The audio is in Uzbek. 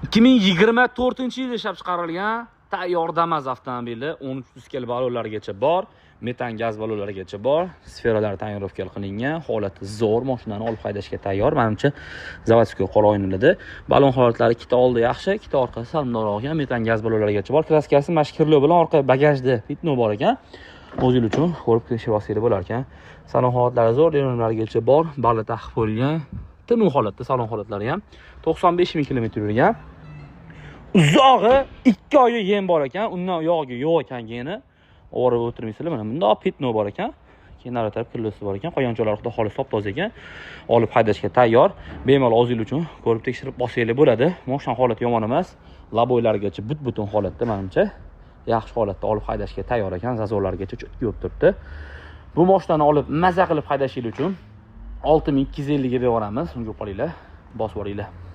2024-yilda ishlab chiqarilgan tayyor Damas avtomobili, 13 diskali ballonlargacha bor, metan gaz ballonlarigacha bor, sferalar tonirovka qilingan, holati zo'r, mashinani olib haydashga tayyor. Menimcha, заводской qora oynalarda. Ballon holatlari ikkita oldi yaxshi, ikkita orqasi sal mundoqroq ekan, metan gaz ballonlarigacha bor. Kraskasi mana shu kirlo bilan orqa bagajda пятно bor ekan. O'zingiz uchun ko'rib tekshirib olsanglar bo'lar ekan. Salon holatlari zo'r, remontlargacha bor, balla taqib qo'yilgan. Tinch holatda salon holatlari ham 95 ming kilometr yurgan. Uzog'i 2 oyga yem bor ekan, undan uyog'iga yo'q ekan yeni. O'rib o'tirmaysizlar, mana bundoq пятно bor ekan. Keyin nari taraf kirlosi bor ekan. Qolgan joylari xudo xohlasa top toza ekan. Olib haydashga tayyor. Bemalol o'zingiz uchun ko'rib tekshirib olsanglar bo'ladi. Mashina holati yomon emas. Лобовой largacha but-butun holatda menimcha. Yaxshi holatda olib haydashga tayyor ekan. Зазор largacha чётко bo'lib turibdi. Bu mashinani olib maza qilib haydashingiz uchun 6250 ga beramiz. Unga qolinglar, bosib yuboringlar.